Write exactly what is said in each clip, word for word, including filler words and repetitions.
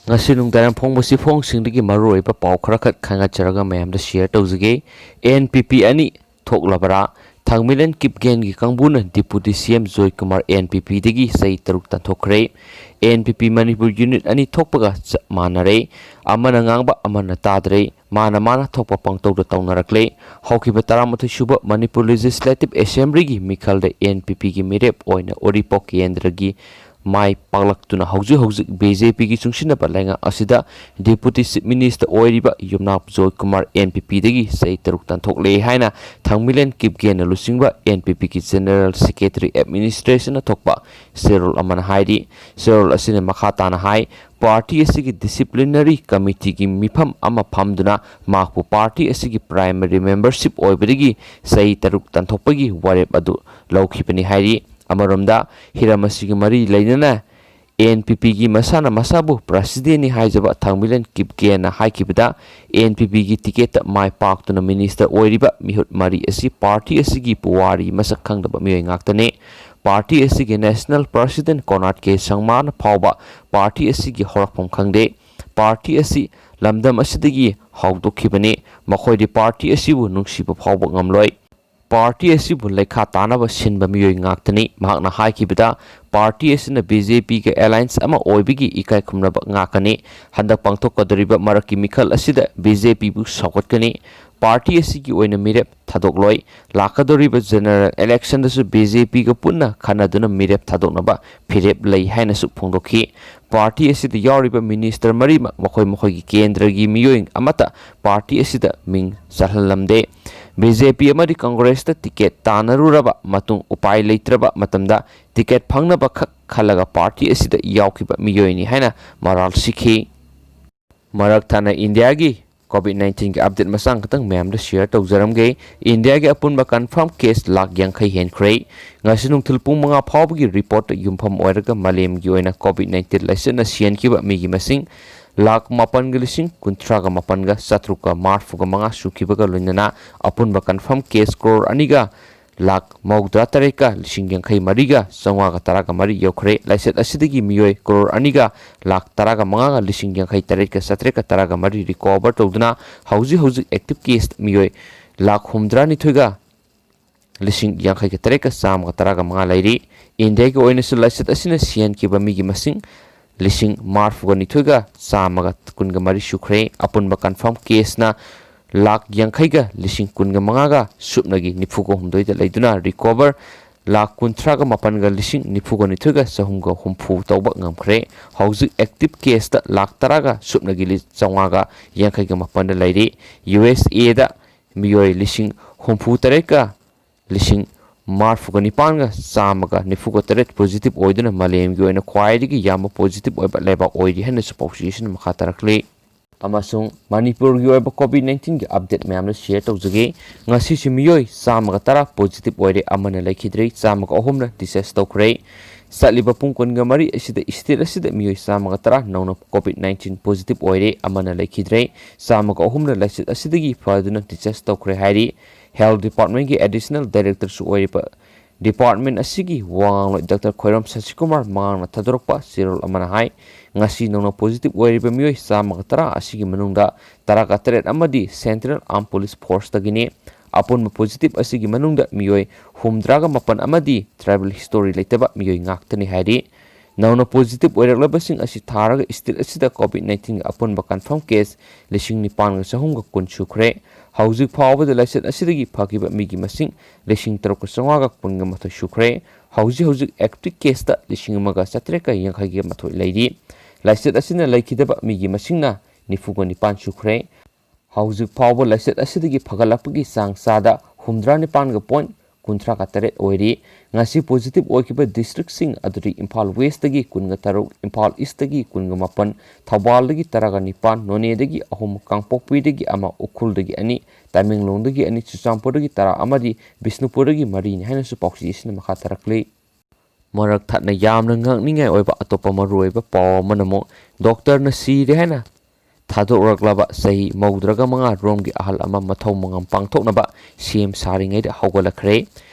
ꯉꯁꯤ ꯅꯨꯡꯗꯥꯡ ꯐꯣꯡꯕ ꯆꯦꯐꯣꯡꯁꯤꯡꯗꯒꯤ ꯃꯔꯨꯑꯣꯏꯕ ꯄꯥꯎ ꯈꯔꯈꯛ ꯈꯥꯏꯒꯠꯆꯔꯒ ꯃꯌꯥꯝꯗ share ꯇꯧꯖꯒꯦ꯫ ꯑꯦꯟ ꯄꯤ ꯄꯤ ꯑꯅꯤ ꯊꯣꯛꯂꯕꯔꯥ? ꯊꯥꯡꯃꯩꯕꯟ ꯀꯤꯞꯒꯦꯟꯒꯤ ꯀꯥꯡꯕꯨꯅ ꯗꯤꯄꯨꯇꯤ ꯁꯤ ꯑꯦꯝ ꯖꯣꯏꯀꯨꯃꯥꯔ ꯑꯦꯟ ꯄꯤ ꯄꯤꯗꯒꯤ ꯆꯍꯤ ꯇꯔꯨꯛ ꯇꯥꯟꯊꯣꯛꯈ꯭ꯔꯦ꯫ ꯑꯦꯟ ꯄꯤ ꯄꯤ ꯃꯅꯤꯄꯨꯔ unit ꯑꯅꯤ ꯊꯣꯛꯄꯒ ꯆꯞ ꯃꯥꯟꯅꯔꯦ꯫ ꯑꯃꯅ ꯉꯥꯡꯕ ꯑꯃꯅ ꯇꯥꯗ꯭ꯔꯦ꯫ ꯃꯥꯅ ꯃꯥꯅ ꯊꯣꯛꯄ ꯄꯪꯇꯧꯗ ꯇꯧꯅꯔꯛꯂꯦ꯫ ꯍꯧꯈꯤꯕ ꯇꯔꯥꯃꯥꯊꯣꯏ ꯁꯨꯕ ꯃꯅꯤꯄꯨꯔ Legislative Assemblyꯒꯤ ꯃꯤꯈꯜꯗ ꯑꯦꯟ ꯄꯤ ꯄꯤꯒꯤ ꯃꯤꯔꯦꯞ ꯑꯣꯏꯅ ꯎꯔꯤꯄꯣꯛ ꯀꯦꯟꯗ꯭ꯔꯒꯤ ꯃꯥꯏ ꯄꯥꯛꯂꯛꯇꯨꯅ ꯍꯧꯖꯤꯛ ꯍꯧꯖꯤꯛ ꯕꯤꯖꯦꯄꯤꯒꯤ ꯆꯨꯡꯁꯤꯟꯅꯕ ꯂꯩꯉꯥꯛ ꯑꯁꯤꯗ Deputy Chief Minister ꯑꯣꯏꯔꯤꯕ ꯌꯨꯝꯅꯥꯝ ꯖꯣꯏꯀꯨꯃꯥꯔ ꯑꯦꯟ ꯄꯤ ꯄꯤꯗꯒꯤ ꯆꯍꯤ ꯇꯔꯨꯛ ꯇꯥꯟꯊꯣꯛꯂꯦ ꯍꯥꯏꯅ ꯊꯥꯡꯃꯩꯕꯟ ꯀꯤꯞꯒꯦꯟꯅ ꯂꯨꯆꯤꯡꯕ ꯑꯦꯟ ꯄꯤ ꯄꯤꯒꯤ General Secretary Administrationꯅ ꯊꯣꯛꯄ ꯆꯦꯔꯣꯜ ꯑꯃꯅ ꯍꯥꯏꯔꯤ꯫ ꯆꯦꯔꯣꯜ ꯑꯁꯤꯅ ꯃꯈꯥ ꯇꯥꯅ ꯍꯥꯏ, party ꯑꯁꯤꯒꯤ Disciplinary Committeeꯒꯤ ꯃꯤꯐꯝ ꯑꯃ ꯐꯝꯗꯨꯅ ꯃꯍꯥꯛꯄꯨ party ꯑꯁꯤꯒꯤ primary membership ꯑꯣꯏꯕꯗꯒꯤ ꯆꯍꯤ ꯇꯔꯨꯛ ꯇꯥꯟꯊꯣꯛꯄꯒꯤ ꯋꯥꯔꯦꯞ ꯑꯗꯨ ꯂꯧꯈꯤꯕꯅꯤ ꯍꯥꯏꯔꯤ꯫ ꯑꯃꯔꯣꯝꯗ, ꯍꯤꯔꯝ ꯑꯁꯤꯒ ꯃꯔꯤ ꯂꯩꯅꯅ ꯑꯦꯟ ꯄꯤ ꯄꯤꯒꯤ ꯃꯁꯥꯅ ꯃꯁꯥꯕꯨ Presidentꯅꯤ ꯍꯥꯏꯖꯕ ꯊꯥꯡꯃꯩꯕꯟ ꯀꯤꯞꯒꯦꯟꯅ ꯍꯥꯏꯈꯤꯕꯗ, ꯑꯦꯟ ꯄꯤ ꯄꯤꯒꯤ ticketꯇ ꯃꯥꯏ ꯄꯥꯛꯇꯨꯅ minister ꯑꯣꯏꯔꯤꯕ ꯃꯤꯍꯨꯠ ꯃꯔꯤ ꯑꯁꯤ party ꯑꯁꯤꯒꯤ ꯄꯨꯋꯥꯔꯤ ꯃꯁꯛ ꯈꯪꯗꯕ ꯃꯤꯑꯣꯏ ꯉꯥꯛꯇꯅꯤ꯫ Party ꯑꯁꯤꯒꯤ National President ꯀꯣꯅꯥꯔꯗ ꯀꯦ ꯁꯪꯃꯥꯅ ꯐꯥꯎꯕ party ꯑꯁꯤꯒꯤ ꯍꯧꯔꯛꯐꯝ ꯈꯪꯗꯦ꯫ Party ꯑꯁꯤ ꯂꯝꯗꯝ ꯑꯁꯤꯗꯒꯤ ꯍꯧꯗꯣꯛꯈꯤꯕꯅꯤ꯫ ꯃꯈꯣꯏꯗꯤ party ꯑꯁꯤꯕꯨ ꯅꯨꯡꯁꯤꯕ ꯐꯥꯎꯕ ꯉꯝꯂꯣꯏ꯫ Party ꯑꯁꯤꯕꯨ ꯂꯩꯈꯥ ꯇꯥꯅꯕ ꯁꯤꯟꯕ ꯃꯤꯑꯣꯏ ꯉꯥꯛꯇꯅꯤ꯫ ꯃꯍꯥꯛꯅ ꯍꯥꯏꯈꯤꯕꯗ, party ꯑꯁꯤꯅ ꯕꯤ ꯖꯦ ꯄꯤꯒ alliance ꯑꯃ ꯑꯣꯏꯕꯒꯤ ꯏꯀꯥꯏ ꯈꯨꯝꯅꯕ ꯉꯥꯛꯀꯅꯤ꯫ ꯍꯟꯗꯛ ꯄꯥꯡꯊꯣꯛꯀꯗꯧꯔꯤꯕ ꯃꯔꯛꯀꯤ ꯃꯤꯈꯜ ꯑꯁꯤꯗ ꯕꯤ ꯖꯦ ꯄꯤꯕꯨ ꯁꯧꯒꯠꯀꯅꯤ꯫ Party ꯑꯁꯤꯒꯤ ꯑꯣꯏꯅ ꯃꯤꯔꯦꯞ ꯊꯥꯗꯣꯛꯂꯣꯏ꯫ ꯂꯥꯛꯀꯗꯧꯔꯤꯕ general electionꯗꯁꯨ ꯕꯤ ꯖꯦ ꯄꯤꯒ ꯄꯨꯟꯅ ꯈꯟꯅꯗꯨꯅ ꯃꯤꯔꯦꯞ ꯊꯥꯗꯣꯛꯅꯕ ꯐꯤꯔꯦꯞ ꯂꯩ ꯍꯥꯏꯅꯁꯨ ꯐꯣꯡꯗꯣꯛꯈꯤ꯫ Party ꯑꯁꯤꯗ ꯌꯥꯎꯔꯤꯕ minister ꯃꯔꯤꯃꯛ ꯃꯈꯣꯏ ꯃꯈꯣꯏꯒꯤ ꯀꯦꯟꯗ꯭ꯔꯒꯤ ꯃꯤꯑꯣꯏ ꯑꯃꯠꯇ party ꯑꯁꯤꯗ ꯃꯤꯡ ꯆꯜꯍꯜꯂꯝꯗꯦ꯫ ꯕꯤ ꯖꯦ ꯄꯤ ꯑꯃꯗꯤ Congressꯇ ticket ꯇꯥꯟꯅꯔꯨꯔꯕ ꯃꯇꯨꯡ ꯎꯄꯥꯏ ꯂꯩꯇ꯭ꯔꯕ ꯃꯇꯝꯗ ticket ꯐꯪꯅꯕ ꯈꯛ ꯈꯜꯂꯒ party ꯑꯁꯤꯗ ꯌꯥꯎꯈꯤꯕ ꯃꯤꯑꯣꯏꯅꯤ ꯍꯥꯏꯅ ꯃꯔꯥꯜ ꯁꯤꯈꯤ꯫ ꯃꯔꯛ ꯊꯠꯅ ꯏꯟꯗꯤꯌꯥꯒꯤ COVID nineteenꯒꯤ update ꯃꯆꯥ ꯈꯛꯇꯪ ꯃꯌꯥꯝꯗ share ꯇꯧꯖꯔꯝꯒꯦ꯫ ꯏꯟꯗꯤꯌꯥꯒꯤ ꯑꯄꯨꯟꯕ confirm case ꯂꯥꯈ ꯌꯥꯡꯈꯩ ꯍꯦꯟꯈ꯭ꯔꯦ꯫ ꯉꯁꯤ ꯅꯨꯡꯊꯤꯜ ꯄꯨꯡ ꯃꯉꯥ ꯐꯥꯎꯕꯒꯤ reportꯇ ꯌꯨꯝꯐꯝ ꯑꯣꯏꯔꯒ ꯃꯥꯂꯦꯝꯒꯤ ꯑꯣꯏꯅ COVID nineteen ꯂꯥꯏꯆꯠꯅ ꯁꯤꯍꯟꯈꯤꯕ ꯃꯤꯒꯤ ꯃꯁꯤꯡ ꯂꯥꯈ ꯃꯥꯄꯟꯒ ꯂꯤꯁꯤꯡ ꯀꯨꯟꯊ꯭ꯔꯥꯒ ꯃꯥꯄꯟꯒ ꯆꯥꯇ꯭ꯔꯨꯛꯀ ꯃꯔꯤꯐꯨꯒ ꯃꯉꯥ ꯁꯨꯈꯤꯕꯒ ꯂꯣꯏꯅꯅ ꯑꯄꯨꯟꯕ confirm case ꯀ꯭ꯔꯣꯔ ꯑꯅꯤꯒ ꯂꯥꯈ ꯃꯧꯗ꯭ꯔꯥ ꯇꯔꯦꯠꯀ ꯂꯤꯁꯤꯡ ꯌꯥꯡꯈꯩ ꯃꯔꯤꯒ ꯆꯥꯝꯃꯉꯥꯒ ꯇꯔꯥꯒ ꯃꯔꯤ ꯌꯧꯈ꯭ꯔꯦ꯫ ꯂꯥꯏꯆꯠ ꯑꯁꯤꯗꯒꯤ ꯃꯤꯑꯣꯏ ꯀꯔꯣꯔ ꯑꯅꯤꯒ ꯂꯥꯈ ꯇꯔꯥꯒ ꯃꯉꯥꯒ ꯂꯤꯁꯤꯡ ꯌꯥꯡꯈꯩ ꯇꯔꯦꯠꯀ ꯆꯥꯇ꯭ꯔꯦꯠꯀ ꯇꯔꯥꯒ ꯃꯔꯤ ꯔꯤꯀꯣꯚꯔ ꯇꯧꯗꯨꯅ ꯍꯧꯖꯤꯛ ꯍꯧꯖꯤꯛ ꯑꯦꯛꯇꯤꯚ ꯀꯦꯁ ꯃꯤꯑꯣꯏ ꯂꯥꯈ ꯍꯨꯝꯗ꯭ꯔꯥꯅꯤꯊꯣꯏꯒ ꯂꯤꯁꯤꯡ ꯌꯥꯡꯈꯩꯒ ꯇꯔꯦꯠꯀ ꯆꯥꯝꯃꯒ ꯇꯔꯥꯒ ꯃꯉꯥ ꯂꯩꯔꯤ꯫ ꯏꯟꯗꯤꯌꯥꯒꯤ ꯑꯣꯏꯅꯁꯨ ꯂꯥꯏꯆꯠ ꯑꯁꯤꯅ ꯁꯤꯍꯟꯈꯤꯕ ꯃꯤꯒꯤ ꯃꯁꯤꯡ ꯂꯤꯁꯤꯡ ꯃꯔꯤꯐꯨꯒ ꯅꯤꯊꯣꯏꯒ ꯆꯥꯝꯃꯒ ꯀꯨꯟꯒ ꯃꯔꯤ ꯁꯨꯈ꯭ꯔꯦ꯫ ꯑꯄꯨꯟꯕ ꯀꯟꯐꯥꯔꯝ ꯀꯦꯁꯅ ꯂꯥꯈ ꯌꯥꯡꯈꯩꯒ ꯂꯤꯁꯤꯡ ꯀꯨꯟꯒ ꯃꯉꯥꯒ ꯁꯨꯞꯅꯒꯤ ꯅꯤꯐꯨꯒ ꯍꯨꯝꯗꯣꯏꯗ ꯂꯩꯗꯨꯅ ꯔꯤꯀꯣꯚꯔ ꯂꯥꯈ ꯀꯨꯟꯊ꯭ꯔꯥꯒ ꯃꯥꯄꯟꯒ ꯂꯤꯁꯤꯡ ꯅꯤꯐꯨꯒ ꯅꯤꯊꯣꯏꯒ ꯆꯍꯨꯝꯒ ꯍꯨꯝꯐꯨ ꯇꯧꯕ ꯉꯝꯈ꯭ꯔꯦ꯫ ꯍꯧꯖꯤꯛ ꯑꯦꯛꯇꯤꯚ ꯀꯦꯁꯇ ꯂꯥꯈ ꯇꯔꯥꯒ ꯁꯨꯞꯅꯒꯤ ꯂꯤ-, ꯆꯥꯝꯃꯉꯥꯒ ꯌꯥꯡꯈꯩꯒ ꯃꯥꯄꯟꯗ ꯂꯩꯔꯤ꯫ ꯌꯨ ꯑꯦꯁ ꯑꯦꯗ ꯃꯤꯑꯣꯏ ꯂꯤꯁꯤꯡ ꯍꯨꯝꯐꯨ ꯇꯔꯦꯠꯀ ꯂꯤꯁꯤꯡ ꯃꯔꯤꯐꯨꯒ ꯅꯤꯄꯥꯟꯒ ꯆꯥꯝꯃꯒ ꯅꯤꯐꯨꯒ ꯇꯔꯦꯠ ꯄꯣꯖꯤꯇꯤꯚ ꯑꯣꯏꯗꯨꯅ ꯃꯥꯂꯦꯝꯒꯤ ꯑꯣꯏꯅ ꯈ꯭ꯋꯥꯏꯗꯒꯤ ꯌꯥꯝꯕ ꯄꯣꯖꯤꯇꯤꯚ ꯑꯣꯏꯕ ꯂꯩꯕꯥꯛ ꯑꯣꯏꯔꯤ ꯍꯥꯏꯅꯁꯨ ꯄꯥꯎꯆꯦ ꯑꯁꯤꯅ ꯃꯈꯥ ꯇꯥꯔꯛꯂꯤ꯫ ꯑꯃꯁꯨꯡ ꯃꯅꯤꯄꯨꯔꯒꯤ ꯑꯣꯏꯕ ꯀꯣꯚꯤꯗ ꯅꯥꯏꯟꯇꯤꯟꯒꯤ ꯑꯞꯗꯦꯠ ꯃꯌꯥꯝꯗ ꯁꯤꯌꯔ ꯇꯧꯖꯒꯦ꯫ ꯉꯁꯤꯁꯨ ꯃꯤꯑꯣꯏ ꯆꯥꯝꯃꯒ ꯇꯔꯥ ꯄꯣꯖꯤꯇꯤꯚ ꯑꯣꯏꯔꯦ, ꯑꯃꯅ ꯂꯩꯈꯤꯗ꯭ꯔꯦ, ꯆꯥꯝꯃꯒ ꯑꯍꯨꯝꯅ ꯗꯤꯁꯆꯥꯔꯖ ꯇꯧꯈ꯭ꯔꯦ꯫ ꯆꯠꯂꯤꯕ ꯄꯨꯡ ꯀꯨꯟꯒ ꯃꯔꯤ ꯑꯁꯤꯗ ꯁ꯭ꯇꯦꯠ ꯑꯁꯤꯗ ꯃꯤꯑꯣꯏ ꯆꯥꯝꯃꯒ ꯇꯔꯥ ꯅꯧꯅ ꯀꯣꯚꯤꯗ ꯅꯥꯏꯟꯇꯤꯟ ꯄꯣꯖꯤꯇꯤꯚ ꯑꯣꯏꯔꯦ, ꯑꯃꯅ ꯂꯩꯈꯤꯗ꯭ꯔꯦ꯫ ꯆꯥꯝꯃꯒ ꯑꯍꯨꯝꯅ ꯂꯥꯏꯆꯠ ꯑꯁꯤꯗꯒꯤ ꯐꯗꯨꯅ ꯗꯤꯁꯆꯥꯔꯖ ꯇꯧꯈ꯭ꯔꯦ ꯍꯥꯏꯔꯤ꯫ ꯍꯦꯜꯊ ꯗꯤꯄꯥꯔꯠꯃꯦꯟꯒꯤ ꯑꯦꯗꯤꯁꯅꯦꯜ ꯗꯥꯏꯔꯦꯛꯇꯔꯁꯨ ꯑꯣꯏꯔꯤꯕ ꯗꯤꯄꯥꯔꯠꯃꯦꯟ ꯑꯁꯤꯒꯤ ꯋꯥ ꯉꯥꯡꯂꯣꯏ ꯗꯥꯛꯇꯔ ꯈꯣꯏꯔꯝ ꯁꯁꯤꯀꯨꯃꯥꯔ ꯃꯍꯥꯛꯅ ꯊꯥꯗꯣꯔꯛꯄ ꯆꯦꯔꯣꯜ ꯑꯃꯅ ꯍꯥꯏ, ꯉꯁꯤ ꯅꯧꯅ ꯄꯣꯖꯤꯇꯤꯚ ꯑꯣꯏꯔꯤꯕ ꯃꯤꯑꯣꯏ ꯆꯥꯝꯃꯒ ꯇꯔꯥ ꯑꯁꯤꯒꯤ ꯃꯅꯨꯡꯗ ꯇꯔꯥꯒ ꯇꯔꯦꯠ ꯑꯃꯗꯤ ꯁꯦꯟꯇ꯭ꯔꯦꯜ ꯑꯥꯔꯝ ꯄꯨꯂꯤꯁ ꯐꯣꯔꯁꯇꯒꯤꯅꯤ꯫ ꯑꯄꯨꯟꯕ ꯄꯣꯖꯤꯇꯤꯚ ꯑꯁꯤꯒꯤ ꯃꯅꯨꯡꯗ ꯃꯤꯑꯣꯏ ꯍꯨꯝꯗ꯭ꯔꯥꯒ ꯃꯥꯄꯟ ꯑꯃꯗꯤ ꯇ꯭ꯔꯥꯏꯕꯦꯜ ꯍꯤꯁꯇꯣꯔꯤ ꯂꯩꯇꯕ ꯃꯤꯑꯣꯏ ꯉꯥꯛꯇꯅꯤ ꯍꯥꯏꯔꯤ꯫ ꯅꯧꯅ ꯄꯣꯖꯤꯇꯤꯚ ꯑꯣꯏꯔꯛꯂꯕꯁꯤꯡ ꯑꯁꯤ ꯊꯥꯔꯒ ꯁ꯭ꯇꯦꯠ ꯑꯁꯤꯗ ꯀꯣꯚꯤꯗ ꯅꯥꯏꯟꯇꯤꯟꯒꯤ ꯑꯄꯨꯟꯕ ꯀꯟꯐꯥꯔꯝ ꯀꯦꯁ ꯂꯤꯁꯤꯡ ꯅꯤꯄꯥꯟꯒ ꯆꯍꯨꯝꯒ ꯀꯨꯟ ꯁꯨꯈ꯭ꯔꯦ꯫ ꯍꯧꯖꯤꯛ ꯐꯥꯎꯕꯗ ꯂꯥꯏꯆꯠ ꯑꯁꯤꯗꯒꯤ ꯐꯈꯤꯕ ꯃꯤꯒꯤ ꯃꯁꯤꯡ ꯂꯤꯁꯤꯡ ꯇꯔꯨꯛꯀ ꯆꯥꯝꯃꯉꯥꯒ ꯀꯨꯟꯒ ꯃꯥꯊꯣꯏ ꯁꯨꯈ꯭ꯔꯦ꯫ ꯍꯧꯖꯤꯛ ꯍꯧꯖꯤꯛ ꯑꯦꯛꯇꯤꯚ ꯀꯦꯁꯇ ꯂꯤꯁꯤꯡ ꯑꯃꯒ ꯆꯥꯇ꯭ꯔꯦꯠꯀ ꯌꯥꯡꯈꯩꯒ ꯃꯥꯊꯣꯏ ꯂꯩꯔꯤ꯫ ꯂꯥꯏꯆꯠ ꯑꯁꯤꯅ ꯂꯩꯈꯤꯗꯕ ꯃꯤꯒꯤ ꯃꯁꯤꯡꯅ ꯅꯤꯐꯨꯒ ꯅꯤꯄꯥꯟ ꯁꯨꯈ꯭ꯔꯦ꯫ ꯍꯧꯖꯤꯛ ꯐꯥꯎꯕ ꯂꯥꯏꯆꯠ ꯑꯁꯤꯗꯒꯤ ꯐꯒꯠꯂꯛꯄꯒꯤ ꯆꯥꯡ ꯆꯥꯗ ꯍꯨꯝꯗ꯭ꯔꯥ ꯅꯤꯄꯥꯟꯒ ꯄꯣꯏꯟꯠ ꯀꯨꯟꯊ꯭ꯔꯥꯒ ꯇꯔꯦꯠ ꯑꯣꯏꯔꯤ꯫ ꯉꯁꯤ ꯄꯣꯖꯤꯇꯤꯚ ꯑꯣꯏꯈꯤꯕ ꯗꯤꯁꯇ꯭ꯔꯤꯛꯁꯤꯡ ꯑꯗꯨꯗꯤ ꯏꯝꯐꯥꯜ ꯋꯦꯁꯇꯒꯤ ꯀꯨꯟꯒ ꯇꯔꯨꯛ, ꯏꯝꯐꯥꯜ ꯏꯁꯇꯒꯤ ꯀꯨꯟꯒ ꯃꯥꯄꯟ, ꯊꯧꯕꯥꯜꯗꯒꯤ ꯇꯔꯥꯒ ꯅꯤꯄꯥꯟ, ꯅꯣꯅꯦꯗꯒꯤ ꯑꯍꯨꯝ, ꯀꯥꯡꯄꯣꯛꯄꯤꯗꯒꯤ ꯑꯃ, ꯎꯈ꯭ꯔꯨꯜꯗꯒꯤ ꯑꯅꯤ, ꯇꯃꯦꯡꯂꯣꯡꯗꯒꯤ ꯑꯅꯤ, ꯆꯨꯔꯆꯥꯟꯄꯨꯔꯗꯒꯤ ꯇꯔꯥ ꯑꯃꯗꯤ ꯕꯤꯁꯅꯨꯄꯨꯔꯗꯒꯤ ꯃꯔꯤꯅꯤ ꯍꯥꯏꯅꯁꯨ ꯄꯥꯎꯆꯦ ꯑꯁꯤꯅ ꯃꯈꯥ ꯇꯥꯔꯛꯂꯤ꯫ ꯃꯔꯛ ꯊꯠꯅ ꯌꯥꯝꯅ ꯉꯛꯅꯤꯡꯉꯥꯏ ꯑꯣꯏꯕ ꯑꯇꯣꯞꯄ ꯃꯔꯨꯑꯣꯏꯕ ꯄꯥꯎ ꯑꯃꯅ ꯑꯃꯨꯛ ꯗꯣꯛꯇꯔꯅ ꯁꯤꯔꯦ ꯍꯥꯏꯅ ꯊꯥꯗꯣꯔꯛꯂꯕ ꯆꯍꯤ ꯃꯧꯗ꯭ꯔꯒ ꯃꯉꯥ ꯔꯣꯝꯒꯤ ꯑꯍꯜ ꯑꯃ ꯃꯊꯧ ꯃꯉꯝ ꯄꯥꯡꯊꯣꯛꯅꯕ ꯁꯦꯝ ꯁꯥꯔꯤꯉꯩꯗ ꯍꯧꯒꯠꯂꯛꯈ꯭ꯔꯦ꯫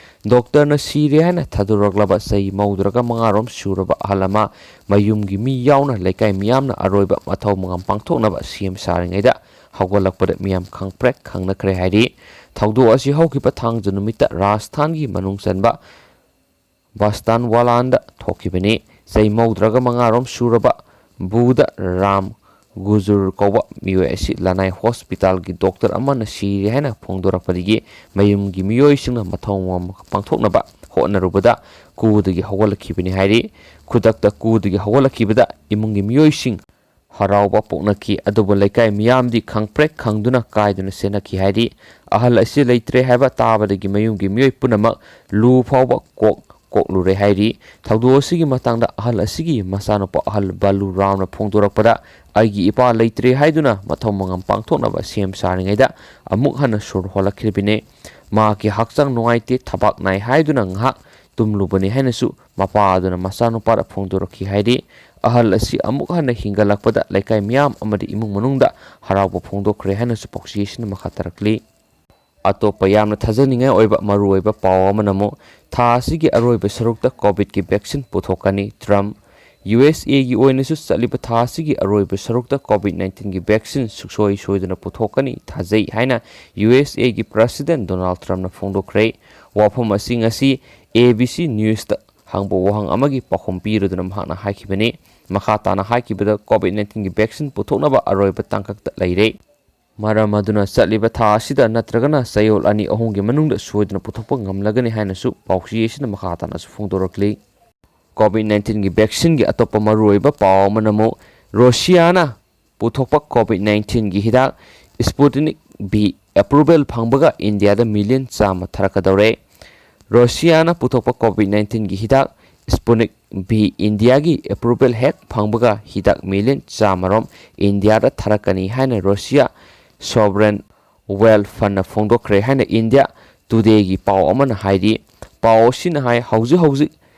ꯗꯣꯛꯇꯔꯅ ꯁꯤꯔꯦ ꯍꯥꯏꯅ ꯊꯥꯗꯣꯔꯛꯂꯕ ꯆꯍꯤ ꯃꯧꯗ꯭ꯔꯒ ꯃꯉꯥ ꯔꯣꯝ ꯁꯨꯔꯕ ꯑꯍꯜ ꯑꯃ ꯃꯌꯨꯝꯒꯤ ꯃꯤ ꯌꯥꯎꯅ ꯂꯩꯀꯥꯏ ꯃꯤꯌꯥꯝꯅ ꯑꯔꯣꯏꯕ ꯃꯊꯧ ꯃꯉꯝ ꯄꯥꯡꯊꯣꯛꯅꯕ ꯁꯦꯝ ꯁꯥꯔꯤꯉꯩꯗ ꯍꯧꯒꯠꯂꯛꯄꯗ ꯃꯤꯌꯥꯝ ꯈꯪꯄ꯭ꯔꯦꯛ ꯈꯪꯅꯈ꯭ꯔꯦ ꯍꯥꯏꯔꯤ꯫ ꯊꯧꯗꯣꯛ ꯑꯁꯤ ꯍꯧꯈꯤꯕ ꯊꯥꯡꯖ ꯅꯨꯃꯤꯠꯇ ꯔꯥꯖꯁꯊꯥꯟꯒꯤ ꯃꯅꯨꯡ ꯆꯟꯕ ꯕꯥꯁꯇꯥꯟꯋꯥꯂꯥꯟꯗ ꯊꯣꯛꯈꯤꯕꯅꯤ꯫ ꯆꯍꯤ ꯃꯧꯗ꯭ꯔꯒ ꯃꯉꯥ ꯔꯣꯝ ꯁꯨꯔꯕ ꯕꯨꯙ ꯔꯥꯝ ꯒꯨꯖꯨꯔ ꯀꯧꯕ ꯃꯤꯑꯣꯏ ꯑꯁꯤ ꯂꯅꯥꯏ ꯍꯣꯁꯄꯤꯇꯥꯜꯒꯤ ꯗꯣꯛꯇꯔ ꯑꯃꯅ ꯁꯤꯔꯦ ꯍꯥꯏꯅ ꯐꯣꯡꯗꯣꯔꯛꯄꯗꯒꯤ ꯃꯌꯨꯝꯒꯤ ꯃꯤꯑꯣꯏꯁꯤꯡꯅ ꯃꯊꯧ ꯃꯉꯝ ꯄꯥꯡꯊꯣꯛꯅꯕ ꯍꯣꯠꯅꯔꯨꯕꯗ ꯀꯨꯗꯒꯤ ꯍꯧꯒꯠꯂꯛꯈꯤꯕꯅꯤ ꯍꯥꯏꯔꯤ꯫ ꯈꯨꯗꯛꯇ ꯀꯨꯗꯒꯤ ꯍꯧꯒꯠꯂꯛꯈꯤꯕꯗ ꯏꯃꯨꯡꯒꯤ ꯃꯤꯑꯣꯏꯁꯤꯡ ꯍꯔꯥꯎꯕ ꯄꯣꯛꯅꯈꯤ, ꯑꯗꯨꯕꯨ ꯂꯩꯀꯥꯏ ꯃꯤꯌꯥꯝꯗꯤ ꯈꯪꯄ꯭ꯔꯦꯛ ꯈꯪꯗꯨꯅ ꯀꯥꯏꯗꯨꯅ ꯆꯦꯟꯅꯈꯤ ꯍꯥꯏꯔꯤ꯫ ꯑꯍꯜ ꯑꯁꯤ ꯂꯩꯇ꯭ꯔꯦ ꯍꯥꯏꯕ ꯇꯥꯕꯗꯒꯤ ꯃꯌꯨꯝꯒꯤ ꯃꯤꯑꯣꯏ ꯄꯨꯝꯅꯃꯛ ꯂꯨ ꯐꯥꯎꯕ ꯀꯣꯛ ꯀꯣꯛꯂꯨꯔꯦ ꯍꯥꯏꯔꯤ꯫ ꯊꯧꯗꯣꯛ ꯑꯁꯤꯒꯤ ꯃꯇꯥꯡꯗ ꯑꯍꯜ ꯑꯁꯤꯒꯤ ꯃꯆꯥꯅꯨꯄꯥ ꯑꯍꯜ ꯕꯥꯂꯨ ꯔꯥꯝꯅ ꯐꯣꯡꯗꯣꯔꯛꯄꯗ, "ꯑꯩꯒꯤ ꯏꯄꯥ ꯂꯩꯇ꯭ꯔꯦ ꯍꯥꯏꯗꯨꯅ ꯃꯊꯧ ꯃꯉꯝ ꯄꯥꯡꯊꯣꯛꯅꯕ ꯁꯦꯝ ꯁꯥꯔꯤꯉꯩꯗ ꯑꯃꯨꯛ ꯍꯟꯅ ꯁꯣꯔ ꯍꯣꯜꯂꯛꯈꯤꯕꯅꯤ꯫ ꯃꯍꯥꯛꯀꯤ ꯍꯛꯆꯥꯡ ꯅꯨꯡꯉꯥꯏꯇꯦ, ꯊꯕꯥꯛ ꯅꯥꯏ ꯍꯥꯏꯗꯨꯅ ꯉꯥꯏꯍꯥꯛ ꯇꯨꯝꯂꯨꯕꯅꯤ" ꯍꯥꯏꯅꯁꯨ ꯃꯄꯥ ꯑꯗꯨꯅ ꯃꯆꯥꯅꯨꯄꯥꯗ ꯐꯣꯡꯗꯣꯔꯛꯈꯤ ꯍꯥꯏꯔꯤ꯫ ꯑꯍꯜ ꯑꯁꯤ ꯑꯃꯨꯛ ꯍꯟꯅ ꯍꯤꯡꯒꯠꯂꯛꯄꯗ ꯂꯩꯀꯥꯏ ꯃꯤꯌꯥꯝ ꯑꯃꯗꯤ ꯏꯃꯨꯡ ꯃꯅꯨꯡꯗ ꯍꯔꯥꯎꯕ ꯐꯣꯡꯗꯣꯛꯈ꯭ꯔꯦ ꯍꯥꯏꯅꯁꯨ ꯄꯥꯎꯆꯦ ꯑꯁꯤꯅ ꯃꯈꯥ ꯇꯥꯔꯛꯂꯤ꯫ ꯑꯇꯣꯞꯄ ꯌꯥꯝꯅ ꯊꯥꯖꯅꯤꯡꯉꯥꯏ ꯑꯣꯏꯕ ꯃꯔꯨꯑꯣꯏꯕ ꯄꯥꯎ ꯑꯃꯅ ꯑꯃꯨꯛ ꯊꯥ ꯑꯁꯤꯒꯤ ꯑꯔꯣꯏꯕ ꯁꯔꯨꯛꯇ ꯀꯣꯚꯤꯗꯀꯤ ꯚꯦꯛꯁꯤꯟ ꯄꯨꯊꯣꯛꯀꯅꯤ꯫ ꯇ꯭ꯔꯝꯞ, "ꯌꯨ ꯑꯦꯁ ꯑꯦꯒꯤ ꯑꯣꯏꯅꯁꯨ ꯆꯠꯂꯤꯕ ꯊꯥ ꯑꯁꯤꯒꯤ ꯑꯔꯣꯏꯕ ꯁꯔꯨꯛꯇ ꯀꯣꯚꯤꯗ ꯅꯥꯏꯟꯇꯤꯟꯒꯤ ꯚꯦꯛꯁꯤꯟ ꯁꯨꯡꯁꯣꯏ ꯁꯣꯏꯗꯅ ꯄꯨꯊꯣꯛꯀꯅꯤ ꯊꯥꯖꯩ" ꯍꯥꯏꯅ ꯌꯨ ꯑꯦꯁ ꯑꯦꯒꯤ ꯄ꯭ꯔꯁꯤꯗꯦꯟ ꯗꯣꯅꯥꯜꯗ ꯇ꯭ꯔꯝꯞꯅ ꯐꯣꯡꯗꯣꯛꯈ꯭ꯔꯦ꯫ ꯋꯥꯐꯝ ꯑꯁꯤ ꯉꯁꯤ ꯑꯦ ꯕꯤ ꯁꯤ ꯅ꯭ꯌꯨꯁꯇ ꯍꯪꯕ ꯋꯥꯍꯪ ꯑꯃꯒꯤ ꯄꯥꯎꯈꯨꯝ ꯄꯤꯔꯗꯨꯅ ꯃꯍꯥꯛꯅ ꯍꯥꯏꯈꯤꯕꯅꯤ꯫ ꯃꯈꯥ ꯇꯥꯅ ꯍꯥꯏꯈꯤꯕꯗ, ꯀꯣꯚꯤꯗ ꯅꯥꯏꯟꯇꯤꯟꯒꯤ ꯚꯦꯛꯁꯤꯟ ꯄꯨꯊꯣꯛꯅꯕ ꯑꯔꯣꯏꯕ ꯇꯥꯡꯀꯛꯇ ꯂꯩꯔꯦ꯫ ꯃꯔꯝ ꯑꯗꯨꯅ ꯆꯠꯂꯤꯕ ꯊꯥ ꯑꯁꯤꯗ ꯅꯠꯇ꯭ꯔꯒꯅ ꯆꯌꯣꯜ ꯑꯅꯤ ꯑꯍꯨꯝꯒꯤ ꯃꯅꯨꯡꯗ ꯁꯣꯏꯗꯅ ꯄꯨꯊꯣꯛꯄ ꯉꯝꯂꯒꯅꯤ ꯍꯥꯏꯅꯁꯨ ꯄꯥꯎꯆꯦ ꯑꯁꯤꯅ ꯃꯈꯥ ꯇꯥꯅꯁꯨ ꯐꯣꯡꯗꯣꯔꯛꯂꯤ꯫ ꯀꯣꯚꯤꯗ ꯅꯥꯏꯟꯇꯤꯟꯒꯤ ꯚꯦꯛꯁꯤꯟꯒꯤ ꯑꯇꯣꯞꯄ ꯃꯔꯨꯑꯣꯏꯕ ꯄꯥꯎ ꯑꯃꯅ ꯑꯃꯨꯛ ꯔꯣꯁꯤꯌꯥꯅ ꯄꯨꯊꯣꯛꯄ ꯀꯣꯚꯤꯗ ꯅꯥꯏꯟꯇꯤꯟꯒꯤ ꯍꯤꯗꯥꯛ ꯁ꯭ꯄꯨꯇꯅꯤꯛ ꯚꯤ ꯑꯦꯄ꯭ꯔꯨꯚꯦꯜ ꯐꯪꯕꯒ ꯏꯟꯗꯤꯌꯥꯗ ꯃꯤꯂꯤꯌꯟ ꯆꯥꯝꯃ ꯊꯥꯔꯛꯀꯗꯧꯔꯦ꯫ ꯔꯣꯁꯤꯌꯥꯅ ꯄꯨꯊꯣꯛꯄ ꯀꯣꯚꯤꯗ ꯅꯥꯏꯟꯇꯤꯟꯒꯤ ꯍꯤꯗꯥꯛ ꯁ꯭ꯄꯨꯇꯅꯤꯛ ꯚꯤ ꯏꯟꯗꯤꯌꯥꯒꯤ ꯑꯦꯄ꯭ꯔꯨꯚꯦꯜ ꯍꯦꯛ ꯐꯪꯕꯒ ꯍꯤꯗꯥꯛ ꯃꯤꯂꯤꯌꯟ ꯆꯥꯝꯃꯔꯣꯝ ꯏꯟꯗꯤꯌꯥꯗ ꯊꯥꯔꯛꯀꯅꯤ ꯍꯥꯏꯅ ꯔꯣꯁꯤꯌꯥ ꯁꯣꯚꯔꯦꯟ ꯋꯦꯜ ꯐꯟꯅ ꯐꯣꯡꯗꯣꯛꯈ꯭ꯔꯦ ꯍꯥꯏꯅ ꯏꯟꯗꯤꯌꯥ ꯇꯨꯗꯦꯒꯤ ꯄꯥꯎ ꯑꯃꯅ ꯍꯥꯏꯔꯤ꯫ ꯄꯥꯎ ꯑꯁꯤꯅ ꯍꯥꯏ, ꯍꯧꯖꯤꯛ ꯍꯧꯖꯤꯛ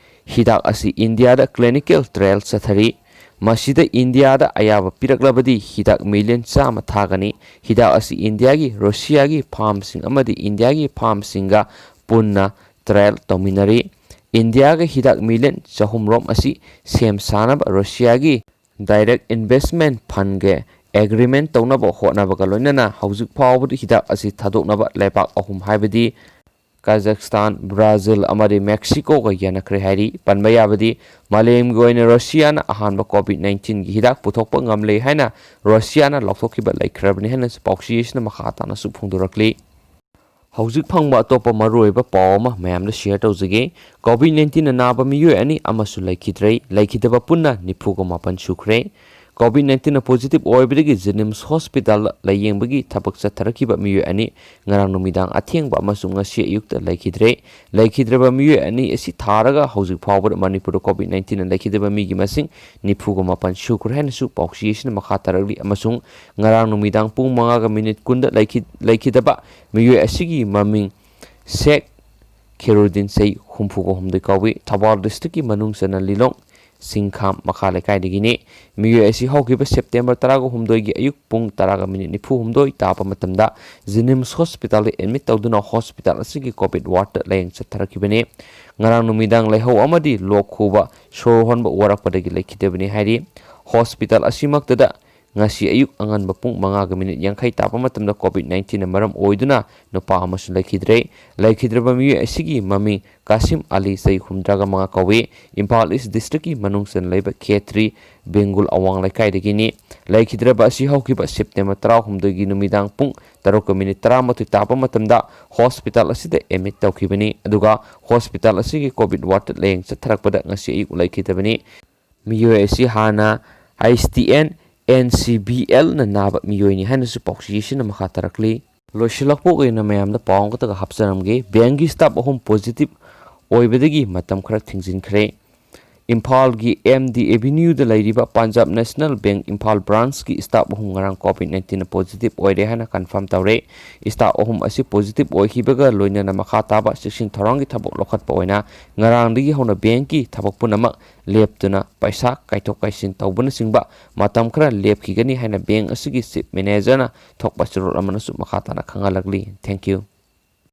ꯍꯤꯗꯥꯛ ꯑꯁꯤ ꯏꯟꯗꯤꯌꯥꯗ ꯀ꯭ꯂꯤꯅꯤꯀꯦꯜ ꯇ꯭ꯔꯥꯌꯦꯜ ꯆꯠꯊꯔꯤ꯫ ꯃꯁꯤꯗ ꯏꯟꯗꯤꯌꯥꯗ ꯑꯌꯥꯕ ꯄꯤꯔꯛꯂꯕꯗꯤ ꯍꯤꯗꯥꯛ ꯃꯤꯂꯤꯌꯟ ꯆꯥꯝꯃ ꯊꯥꯒꯅꯤ꯫ ꯍꯤꯗꯥꯛ ꯑꯁꯤ ꯏꯟꯗꯤꯌꯥꯒꯤ, ꯔꯨꯁꯤꯌꯥꯒꯤ ꯐꯥꯔꯝꯁꯤꯡ ꯑꯃꯗꯤ ꯏꯟꯗꯤꯌꯥꯒꯤ ꯐꯥꯔꯝꯁꯤꯡꯒ ꯄꯨꯟꯅ ꯇ꯭ꯔꯥꯌꯦꯜ ꯇꯧꯃꯤꯟꯅꯔꯤ꯫ ꯏꯟꯗꯤꯌꯥꯒ ꯍꯤꯗꯥꯛ ꯃꯤꯂꯤꯌꯟ ꯆꯍꯨꯝ ꯔꯣꯝ ꯑꯁꯤ ꯁꯦꯝ ꯁꯥꯅꯕ ꯔꯨꯁꯤꯌꯥꯒꯤ ꯗꯥꯏꯔꯦꯛ ꯏꯟꯚꯦꯁꯃꯦꯟ ꯐꯟꯒ ꯑꯦꯒ꯭ꯔꯤꯃꯦꯟ ꯇꯧꯅꯕ ꯍꯣꯠꯅꯕꯒ ꯂꯣꯏꯅꯅ ꯍꯧꯖꯤꯛ ꯐꯥꯎꯕꯗ ꯍꯤꯗꯥꯛ ꯑꯁꯤ ꯊꯥꯗꯣꯛꯅꯕ ꯂꯩꯕꯥꯛ ꯑꯍꯨꯝ, ꯍꯥꯏꯕꯗꯤ ꯀꯥꯖꯥꯛꯁꯇꯥꯟ, ꯕ꯭ꯔꯥꯖꯤꯜ ꯑꯃꯗꯤ ꯃꯦꯛꯁꯤꯀꯣꯒ ꯌꯥꯅꯈ꯭ꯔꯦ ꯍꯥꯏꯔꯤ꯫ ꯄꯟꯕ ꯌꯥꯕꯗꯤ ꯃꯥꯂꯦꯝꯒꯤ ꯑꯣꯏꯅ ꯔꯨꯁꯤꯌꯥꯅ ꯑꯍꯥꯟꯕ ꯀꯣꯚꯤꯗ ꯅꯥꯏꯟꯇꯤꯟꯒꯤ ꯍꯤꯗꯥꯛ ꯄꯨꯊꯣꯛꯄ ꯉꯝꯂꯦ ꯍꯥꯏꯅ ꯔꯨꯁꯤꯌꯥꯅ ꯂꯥꯎꯊꯣꯛꯈꯤꯕ ꯂꯩꯈ꯭ꯔꯕꯅꯤ ꯍꯥꯏꯅꯁꯨ ꯄꯥꯎꯆꯦ ꯑꯁꯤꯅ ꯃꯈꯥ ꯇꯥꯅꯁꯨ ꯐꯣꯡꯗꯣꯔꯛꯂꯤ꯫ ꯍꯧꯖꯤꯛ ꯐꯪꯕ ꯑꯇꯣꯞꯄ ꯃꯔꯨꯑꯣꯏꯕ ꯄꯥꯎ ꯑꯃ ꯃꯌꯥꯝꯗ ꯁꯤꯌꯔ ꯇꯧꯖꯒꯦ꯫ ꯀꯣꯚꯤꯗ ꯅꯥꯏꯟꯇꯤꯟꯅ ꯅꯥꯕ ꯃꯤꯑꯣꯏ ꯑꯅꯤ ꯑꯃꯁꯨ ꯂꯩꯈꯤꯗ꯭ꯔꯦ꯫ ꯂꯩꯈꯤꯗꯕ ꯄꯨꯟꯅ ꯅꯤꯐꯨꯒ ꯃꯥꯄꯟ ꯁꯨꯈ꯭ꯔꯦ꯫ ꯀꯣꯚꯤꯗ ꯅꯥꯏꯟꯇꯤꯟꯅ ꯄꯣꯖꯤꯇꯤꯚ ꯑꯣꯏꯕꯗꯒꯤ ꯖꯦꯅꯤꯝꯁ ꯍꯣꯁꯄꯤꯇꯥꯜꯗ ꯂꯥꯌꯦꯡꯕꯒꯤ ꯊꯕꯛ ꯆꯠꯊꯔꯛꯈꯤꯕ ꯃꯤꯑꯣꯏ ꯑꯅꯤ ꯉꯔꯥꯡ ꯅꯨꯃꯤꯗꯥꯡ ꯑꯊꯦꯡꯕ ꯑꯃꯁꯨꯡ ꯉꯁꯤ ꯑꯌꯨꯛꯇ ꯂꯩꯈꯤꯗ꯭ꯔꯦ꯫ ꯂꯩꯈꯤꯗ꯭ꯔꯕ ꯃꯤꯑꯣꯏ ꯑꯅꯤ ꯑꯁꯤ ꯊꯥꯔꯒ ꯍꯧꯖꯤꯛ ꯐꯥꯎꯕꯗ ꯃꯅꯤꯄꯨꯔꯗ ꯀꯣꯚꯤꯗ ꯅꯥꯏꯟꯇꯤꯟꯅ ꯂꯩꯈꯤꯗꯕ ꯃꯤꯒꯤ ꯃꯁꯤꯡ ꯅꯤꯐꯨꯒ ꯃꯥꯄꯟ ꯁꯨꯈ꯭ꯔꯦ ꯍꯥꯏꯅꯁꯨ ꯄꯥꯎꯆꯦ ꯑꯁꯤꯅ ꯃꯈꯥ ꯇꯥꯔꯛꯂꯤ꯫ ꯑꯃꯁꯨꯡ ꯉꯔꯥꯡ ꯅꯨꯃꯤꯗꯥꯡ ꯄꯨꯡ ꯃꯉꯥꯒ ꯃꯤꯅꯤꯠ ꯀꯨꯟꯗ ꯂꯩꯈꯤ-, ꯂꯩꯈꯤꯗꯕ ꯃꯤꯑꯣꯏ ꯑꯁꯤꯒꯤ ꯃꯃꯤꯡ ꯁꯦꯈ ꯈꯦꯔꯨꯗꯤꯟ, ꯆꯍꯤ ꯍꯨꯝꯐꯨꯒ ꯍꯨꯝꯗꯣꯏ ꯀꯧꯏ, ꯊꯧꯕꯥꯜ ꯗꯤꯁꯇ꯭ꯔꯤꯛꯀꯤ ꯃꯅꯨꯡ ꯆꯟꯅ ꯂꯤꯂꯣꯡ ꯁꯤꯡꯈꯥꯝ ꯃꯈꯥ ꯂꯩꯀꯥꯏꯗꯒꯤꯅꯤ꯫ ꯃꯤꯑꯣꯏ ꯑꯁꯤ ꯍꯧꯈꯤꯕ ꯁꯦꯞꯇꯦꯝꯕꯔ ꯇꯔꯥꯒ ꯍꯨꯝꯗꯣꯏꯒꯤ ꯑꯌꯨꯛ ꯄꯨꯡ ꯇꯔꯥꯒ ꯃꯤꯅꯤꯠ ꯅꯤꯐꯨ ꯍꯨꯝꯗꯣꯏ ꯇꯥꯕ ꯃꯇꯝꯗ ꯖꯦꯅꯤꯝꯁ ꯍꯣꯁꯄꯤꯇꯥꯜꯗ ꯑꯦꯗꯃꯤꯠ ꯇꯧꯗꯨꯅ ꯍꯣꯁꯄꯤꯇꯥꯜ ꯑꯁꯤꯒꯤ ꯀꯣꯚꯤꯗ ꯋꯥꯔꯗꯇ ꯂꯥꯌꯦꯡ ꯆꯠꯊꯔꯛꯈꯤꯕꯅꯤ꯫ ꯉꯔꯥꯡ ꯅꯨꯃꯤꯗꯥꯡ ꯂꯥꯏꯍꯧ ꯑꯃꯗꯤ ꯂꯣꯛ ꯈꯨꯕ, ꯁꯣꯔ ꯍꯣꯟꯕ ꯋꯥꯔꯛꯄꯗꯒꯤ ꯂꯩꯈꯤꯗꯕꯅꯤ ꯍꯥꯏꯔꯤ꯫ ꯍꯣꯁꯄꯤꯇꯥꯜ ꯑꯁꯤꯃꯛꯇꯗ ꯉꯁꯤ ꯑꯌꯨꯛ ꯑꯉꯟꯕ ꯄꯨꯡ ꯃꯉꯥꯒ ꯃꯤꯅꯤꯠ ꯌꯥꯡꯈꯩ ꯇꯥꯕ ꯃꯇꯝꯗ ꯀꯣꯚꯤꯗ ꯅꯥꯏꯟꯇꯤꯟꯅ ꯃꯔꯝ ꯑꯣꯏꯗꯨꯅ ꯅꯨꯄꯥ ꯑꯃꯁꯨ ꯂꯩꯈꯤꯗ꯭ꯔꯦ꯫ ꯂꯩꯈꯤꯗ꯭ꯔꯕ ꯃꯤꯑꯣꯏ ꯑꯁꯤꯒꯤ ꯃꯃꯤꯡ ꯀꯥꯁꯤꯝ ꯑꯂꯤ, ꯆꯍꯤ ꯍꯨꯝꯗ꯭ꯔꯥꯒ ꯃꯉꯥ ꯀꯧꯏ꯫ ꯏꯝꯐꯥꯜ ꯏꯁ ꯗꯤꯁꯇ꯭ꯔꯤꯛꯀꯤ ꯃꯅꯨꯡ ꯆꯟꯅ ꯂꯩꯕ ꯈꯦꯇ꯭ꯔꯤ ꯕꯦꯡꯒꯨꯜ ꯑꯋꯥꯡ ꯂꯩꯀꯥꯏꯗꯒꯤꯅꯤ꯫ ꯂꯩꯈꯤꯗ꯭ꯔꯕ ꯑꯁꯤ ꯍꯧꯈꯤꯕ ꯁꯦꯞꯇꯦꯝꯕꯔ ꯇꯔꯥꯍꯨꯝꯗꯣꯏꯒꯤ ꯅꯨꯃꯤꯗꯥꯡ ꯄꯨꯡ ꯇꯔꯨꯛꯀ ꯃꯤꯅꯤꯠ ꯇꯔꯥꯃꯥꯊꯣꯏ ꯇꯥꯕ ꯃꯇꯝꯗ ꯍꯣꯁꯄꯤꯇꯥꯜ ꯑꯁꯤꯗ ꯑꯦꯗꯃꯤꯠ ꯇꯧꯈꯤꯕꯅꯤ꯫ ꯑꯗꯨꯒ ꯍꯣꯁꯄꯤꯇꯥꯜ ꯑꯁꯤꯒꯤ ꯀꯣꯚꯤꯗ ꯋꯥꯔꯗꯇ ꯂꯥꯌꯦꯡ ꯆꯠꯊꯔꯛꯄꯗ ꯉꯁꯤ ꯑꯌꯨꯛ ꯂꯩꯈꯤꯗꯕꯅꯤ꯫ ꯃꯤꯑꯣꯏ ꯑꯁꯤ ꯍꯥꯟꯅ I S T N N C B ꯑꯦꯜꯅ ꯅꯥꯕ ꯃꯤꯑꯣꯏꯅꯤ ꯍꯥꯏꯅꯁꯨ ꯄꯥꯎꯆꯦ ꯑꯁꯤꯅ ꯃꯈꯥ ꯇꯥꯔꯛꯂꯤ꯫ ꯂꯣꯏꯁꯤꯜꯂꯛꯄ ꯑꯣꯏꯅ ꯃꯌꯥꯝꯗ ꯄꯥꯎ ꯑꯃꯈꯛꯇꯒ ꯍꯥꯞꯆꯔꯝꯒꯦ꯫ ꯕꯦꯡꯒꯤ ꯁ꯭ꯇꯥꯐ ꯑꯍꯨꯝ ꯄꯣꯖꯤꯇꯤꯚ ꯑꯣꯏꯕꯗꯒꯤ ꯃꯇꯝ ꯈꯔ ꯊꯤꯡꯖꯤꯟꯈ꯭ꯔꯦ꯫ ꯏꯝꯐꯥꯜꯒꯤ ꯑꯦꯝ ꯗꯤ ꯑꯦꯚꯤꯅ꯭ꯌꯨꯗ ꯂꯩꯔꯤꯕ ꯄꯟꯖꯥꯕ ꯅꯦꯁꯅꯦꯜ ꯕꯦꯡꯛ ꯏꯝꯐꯥꯜ ꯕ꯭ꯔꯥꯟꯁꯀꯤ staff ꯑꯍꯨꯝ ꯉꯔꯥꯡ COVID nineteen positive ꯑꯣꯏꯔꯦ ꯍꯥꯏꯅ confirm ꯇꯧꯔꯦ꯫ Staff ꯑꯍꯨꯝ ꯑꯁꯤ positive ꯑꯣꯏꯈꯤꯕꯒ ꯂꯣꯏꯅꯅ ꯃꯈꯥ ꯇꯥꯕ ꯆꯦꯛꯁꯤꯟ ꯊꯧꯔꯥꯡꯒꯤ ꯊꯕꯛ ꯂꯧꯈꯠꯄ ꯑꯣꯏꯅ ꯉꯔꯥꯡꯗꯒꯤ ꯍꯧꯅ ꯕꯦꯡꯛꯀꯤ ꯊꯕꯛ ꯄꯨꯝꯅꯃꯛ ꯂꯦꯞꯇꯨꯅ ꯄꯩꯁꯥ ꯀꯥꯏꯊꯣꯛ ꯀꯥꯏꯁꯤꯟ ꯇꯧꯕꯅꯆꯤꯡꯕ ꯃꯇꯝ ꯈꯔ ꯂꯦꯞꯈꯤꯒꯅꯤ ꯍꯥꯏꯅ ꯕꯦꯡꯛ ꯑꯁꯤꯒꯤ chief managerꯅ ꯊꯣꯛꯄ ꯆꯦꯔꯣꯜ ꯑꯃꯅꯁꯨ ꯃꯈꯥ ꯇꯥꯅ ꯈꯪꯍꯜꯂꯛꯂꯤ꯫ Thank you꯫